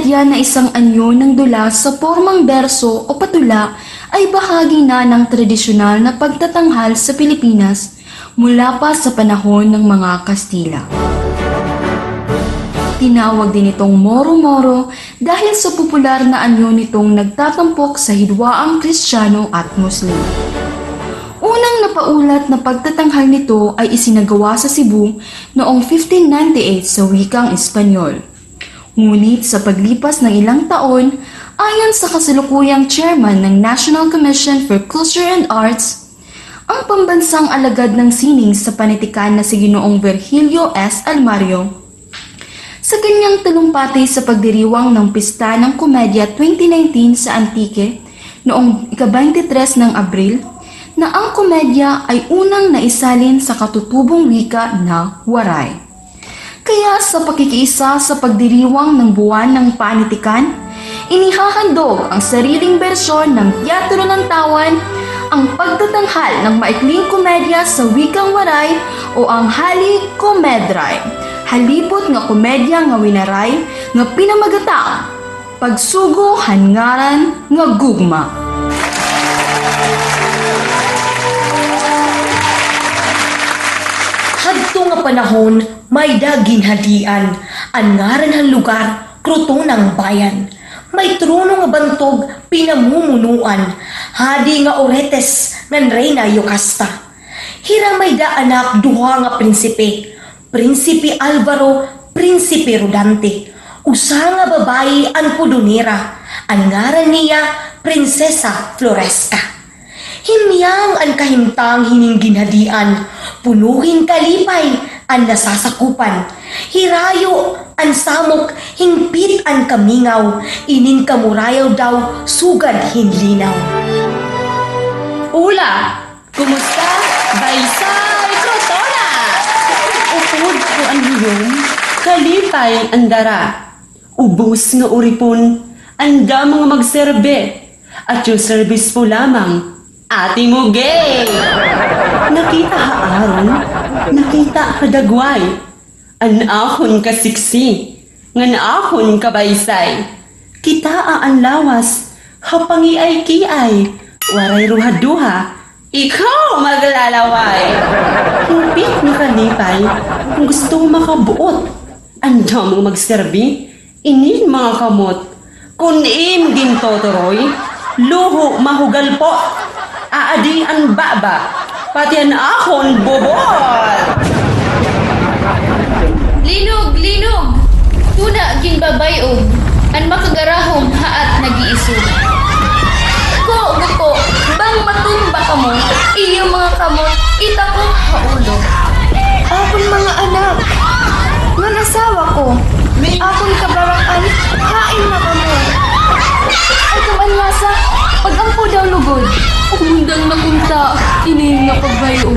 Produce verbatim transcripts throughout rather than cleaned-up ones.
Yan na isang anyo ng dula sa pormang berso o patula ay bahagi na ng tradisyonal na pagtatanghal sa Pilipinas mula pa sa panahon ng mga Kastila. Tinawag din itong moro-moro dahil sa popular na anyo nitong nagtatampok sa hidwaang Kristiyano at Muslim. Unang napaulat na pagtatanghal nito ay isinagawa sa Cebu noong fifteen ninety-eight sa wikang Espanyol. Ngunit sa paglipas ng ilang taon, ayon sa kasalukuyang chairman ng National Commission for Culture and Arts, ang pambansang alagad ng sining sa panitikan na si Ginoong Virgilio S. Almario, sa kanyang talumpati sa pagdiriwang ng Pista ng Komedya twenty nineteen sa Antique noong ika-twenty-tres ng Abril, na ang komedya ay unang naisalin sa katutubong wika na Waray. Kaya sa pakikiisa sa pagdiriwang ng Buwan ng Panitikan, inihahandog ang sariling bersyon ng Teatro Lantawan, ang pagtatanghal ng maikling komedya sa wikang Waray o ang Hali Komedray, halipot nga komedya nga winaray nga pinamagatang Pagsugo han Ngaran nga Gugma. Hadto nga panahon, may-da ginhadian. An ngaran han lugar, Croton han Bayan. May trono nga bantog, pinamumunuan. Hadi nga Oretes ngan Reyna Yocasta. Hira may-da anak, duha nga prinsipe, Prinsipe Alvaro, Prinsipe Rodante. Usa nga babayi an pudon nira, an ngaran niya Prinsesa Floresca. Himyang an kahimtang hining ginhadian, puno hin kalipay an nasasakupan. Hirayo an samok, hingpit an kamingaw, inin kamurayaw daw sugad hin linaw. Hola! Kumusta? Baysay, Crotona! Upod ko an hiyom, kalipay an dara. Ubos nga uripon, andam nga magserbi. At your service po lamang, Ate Mugay! Nakita ha aron, nakita ha dagway. An akon kasiksi, ngan akon kabaysay. Kitaa an lawas, ha pangiay-kiay, waray ruhaduha, ikaw maglalaway. Hingpit nga kalipay, kon gusto makabuot. Andam nga magserbi, inin mga kamot. Kon im gintuturoy, luho mahugalpot. Aadi an baba, pati an akon bubot. Linog, linog! Tuna ginbabay-og an makagarahom haat nag-iisog. Guko, guko, bang matumba kamo, iyo mga kamot, itako ha ulo. Akon mga anak, ngan asawa ko, akon kabarak-an, hain na kamo? Ay, kabanwasa, pag-ampo daw lugod. Umundang na kunta ini nga pagbay-o.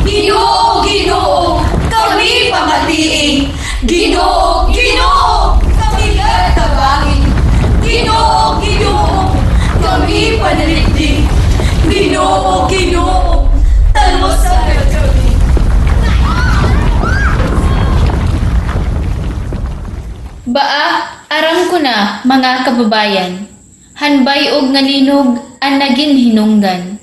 Ginoo, Ginoo, kami pamatii. Ginoo, Ginoo, kami nagtabangi. Ginoo, Ginoo, kami panalipdi. Ginoo, Ginoo, talbosa gad kami. Baa, aram ko na, mga kababayan. Han bay-og nga linog an nagin hinungdan.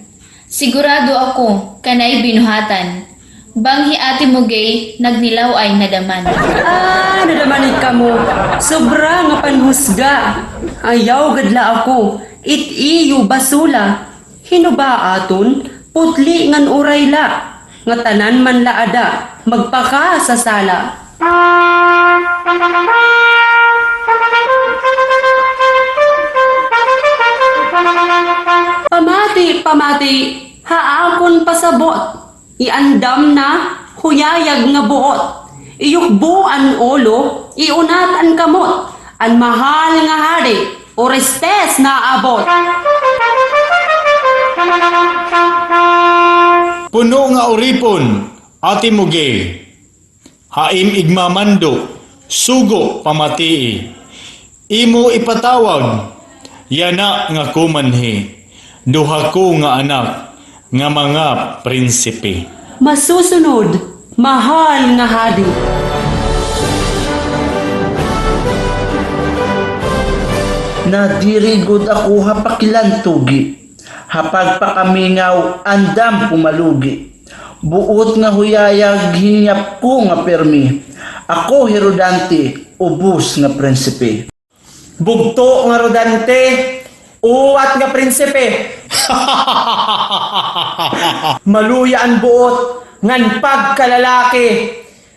Sigurado ako, kanay binuhatan. Bang hi Ate Mugay nagnilaw-ay nadaman. Ah, nadaman it kamo. Sobra nga panhusga. Ayaw gad la ako. It iyo basula. Hin-o ba aton? Putli ngan uray la. Nga tanan man la ada. Magpakasasala. Pamati, pamati, ha akon pasabot. Iandam na, huyayag nga buot. Iyukbo an ulo, iunat an kamot. An mahal nga hari, Orestes naabot. Puno nga uripon, Ate Mugay. Ha im igmamando, sugo pamatii. Imo ipatawag, yana nga kumanhi, duha ko nga anak nga mga prinsipe. Masusunod, mahal nga hadi. Nadiri gud ako ha pakilantugi, ha pagpakamingaw andam pumalugi. Buot nga huyayag hinyap ko nga pirmi. Ako hi Rodante, ubos nga prinsipe. Bugto nga Rodante, uwat nga prinsipe. Maluya an buot ngan pagkalalaki.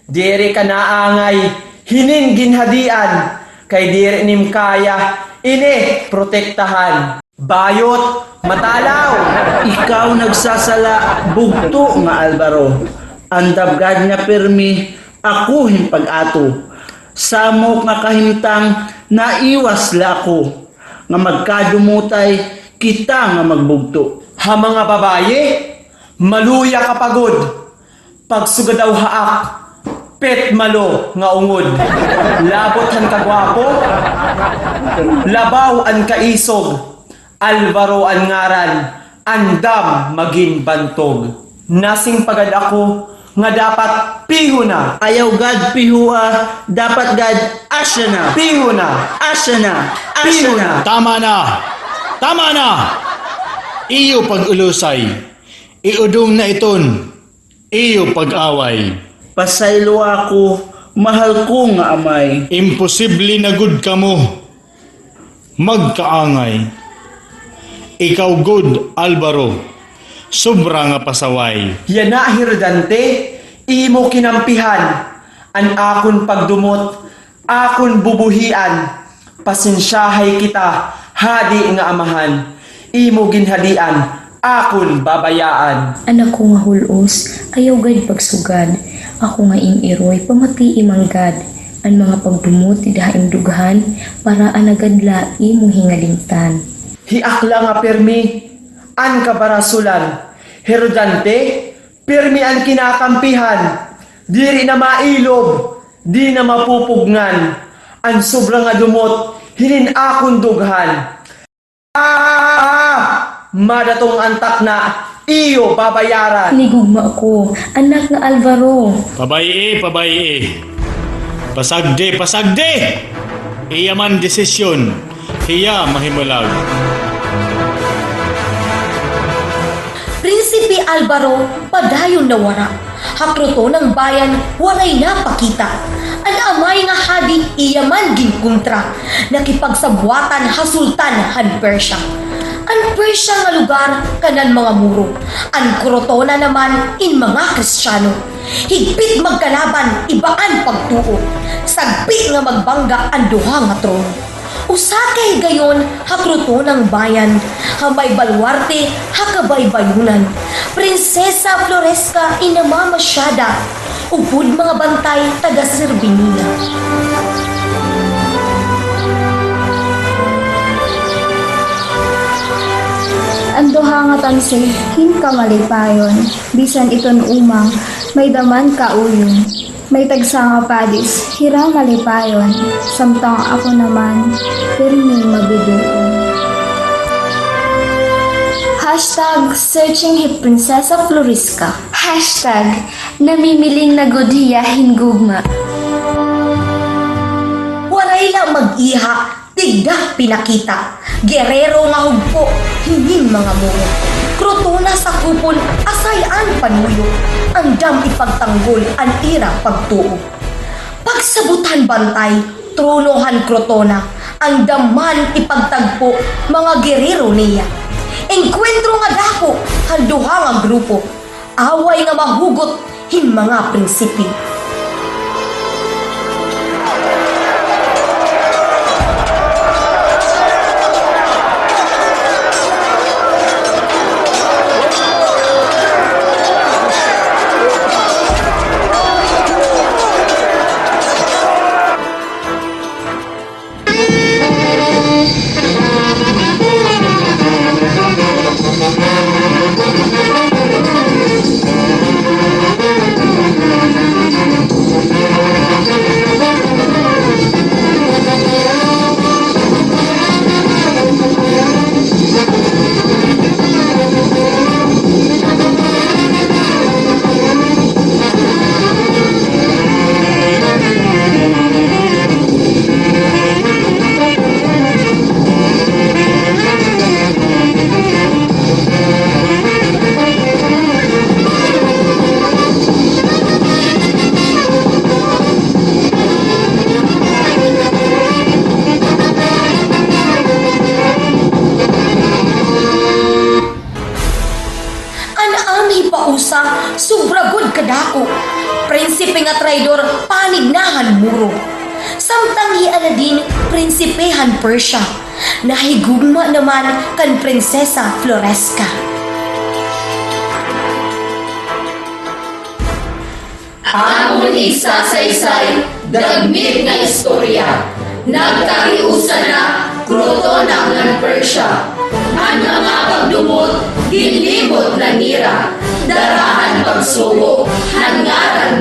Diri ka naangay hinin ginhadian, kay diri nim kaya ini protektahan. Bayot, matalaw. Ikaw nagsasala, bugto nga Alvaro. Andam gad nga pirmi, ako hin pag-ato. Samok nga kahimtang, naiwas la ako. Nga magkadumotay, kita nga magbugto. Ha mga babaye, maluya ka pa gud. Pagsugad daw haak, pet malo nga ungod. Labot han kagwapo, labaw an kaisog. Alvaro an ngaran, andam magin bantog. Nasing pa gad ako nga dapat piho na. Ayaw gad pihoa, dapat gad asya na. Piho na. Asya na. Asya na. Tama na! Tama na! Iyo pag-ulusay. Iudom na iton iyo pag-away. Pasayloa ako, mahal ko nga amay. Imposible na gud kamo magkaangay. Ikaw gud, Alvaro, sobra nga pasaway. Yana hi Rodante, imo kinampihan. An akon pagdumot, akon bubuhian, pasensyahay kita, hadi nga amahan. Imo ginhadian, akon babayaan. An ako nga hul-os, ayaw gad pagsugad. Ako nga im iroy, pamatii man gad. An mga pagdumot dida ha im dughan, para anagad la imo hingalimtan. Hi Akla nga pirmi an kabarasulan. Hi Rodante, pirmi an kinakampihan. Diri na mailob, di na mapupugngan. An sobra nga dumot, hinin akon dughan. Ah! Madatong an takna, iyo babayaran. Hinigugma ako, anak nga Alvaro. Pabay-i, pabay-i. Pasagdi, pasagdi! Iya man desisyon, hiya mahimulag. Prinsipe Alvaro, padayon nawara. Ha Crotona nga bayan, waray napakita. An amay nga hadi, iya man ginkontra. Nakipagsabwatan ha sultan han Persia. An Persia nga lugar, kanan mga muro. An Crotona naman, in mga Kristiyano. Higpit magkalaban, iba an pagtuo. Sagpi nga magbangga an duha nga trono. Usa ka higayon ha Crotona nga bayan, ha may baluarte ha kabaybayonan. Prinsesa Floresca in namamasyada, upod mga bantay taga-serbi niya. An duha nga tansi hin kamalipayon, bisan iton umang may-da man kauyon. May tagsa nga padis, hira malipayon, samtang ako naman, pirmi mabibiton. Hashtag searching hi Prinsesa Floresca. Hashtag namimiling na gud hiya hin gugma. Waray la mag-iha, tigda pinakita. Gerero nga hugpo hinin mga muro. Crotona sakupon, asay an panuyo. Andam ipagtanggol an ira pagtuo. Pagsabot han bantay, trono han Crotona, andam man ipagtagpo mga gerero niya. Engkwentro nga dako han duha nga grupo. Away nga mahugot hin mga prinsipe. prinsipe nga traidor, panig na han muro. Samtang hi Aladdin, prinsipe han Persia, nahigugma naman kan Prinsesa Floresca. Amon igsasaysay dagmit nga istorya. Nagkariusa na Crotona ngan Persia. An mga pagdumot, ginlimot na nira. Dara han pagsugo han ngaran